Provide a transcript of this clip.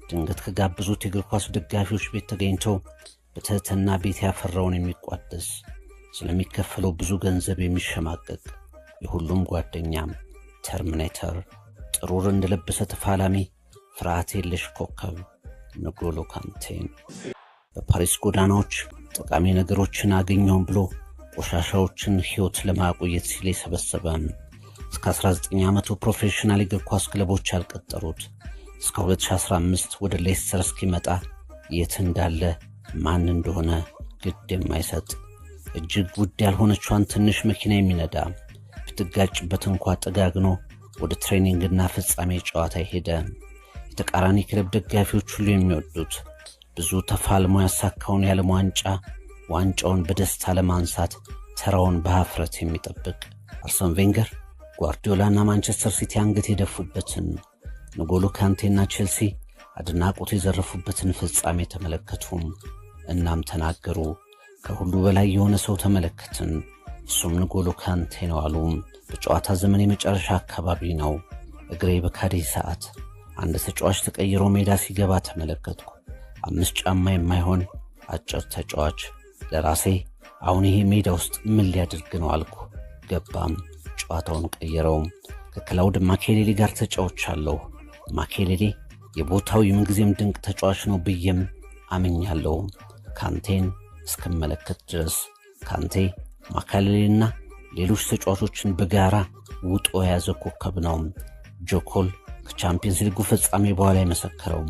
ድንገት ከጋበዙት የእግር ኳስ ደጋፊዎች ቤት ተገኝቶ በትህትና ቤት ያፈራውን የሚቋደስ፣ ስለሚከፈለው ብዙ ገንዘብ የሚሸማቀቅ፣ የሁሉም ጓደኛም፣ ተርሚኔተር፣ ጥሩር እንደለበሰ ተፋላሚ፣ ፍርሃት የለሽ ኮከብ ንጎሎ ካንቴ። በፓሪስ ጎዳናዎች ጠቃሚ ነገሮችን አገኘሁም ብሎ ቆሻሻዎችን ሕይወት ለማቆየት ሲል የሰበሰበ፣ እስከ 19 ዓመቱ ፕሮፌሽናል የእግር ኳስ ክለቦች ያልቀጠሩት፣ እስከ 2015 ወደ ሌስተር እስኪመጣ የት እንዳለ ማን እንደሆነ ግድ የማይሰጥ፣ እጅግ ውድ ያልሆነቿን ትንሽ መኪና የሚነዳ፣ ብትጋጭበት እንኳ ጠጋግኖ ወደ training ና ፍጻሜ ጨዋታ የሄደ፣ የተቃራኒ ክለብ ደጋፊዎች ሁሉ የሚወዱት፣ ብዙ ተፋልሞ ያሳካውን የዓለም ዋንጫ ዋንጫውን በደስታ ለማንሳት ተራውን በሀፍረት የሚጠብቅ፣ አርሰን ቬንገር፣ ጓርዲዮላና ማንቸስተር ሲቲ አንገት የደፉበትን፣ ንጎሎ ካንቴና ቼልሲ አድናቆት የዘረፉበትን ፍጻሜ ተመለከቱም። እናም ተናገሩ። ከሁሉ በላይ የሆነ ሰው ተመለከትን፣ እሱም ንጎሎ ካንቴ ነው አሉ። በጨዋታ ዘመን የመጨረሻ አካባቢ ነው። እግሬ በካደኝ ሰዓት አንድ ተጫዋች ተቀይሮ ሜዳ ሲገባ ተመለከትኩ። 5 ጫማ የማይሆን አጭር ተጫዋች። ለራሴ አሁን ይሄ ሜዳ ውስጥ ምን ሊያደርግ ነው አልኩ። ገባም፣ ጨዋታውን ቀየረውም። ከክላውድ ማኬሌሌ ጋር ተጫውቻለሁ። ማኬሌሌ የቦታው የምንጊዜም ድንቅ ተጫዋች ነው ብዬም አምኛለሁ። ካንቴን እስክመለከት ድረስ ካንቴ ማካሌሌና ሌሎች ተጫዋቾችን በጋራ ውጦ የያዘ ኮከብ ነው። ጆ ኮል ከቻምፒየንስ ሊጉ ፍጻሜ በኋላ የመሰከረው።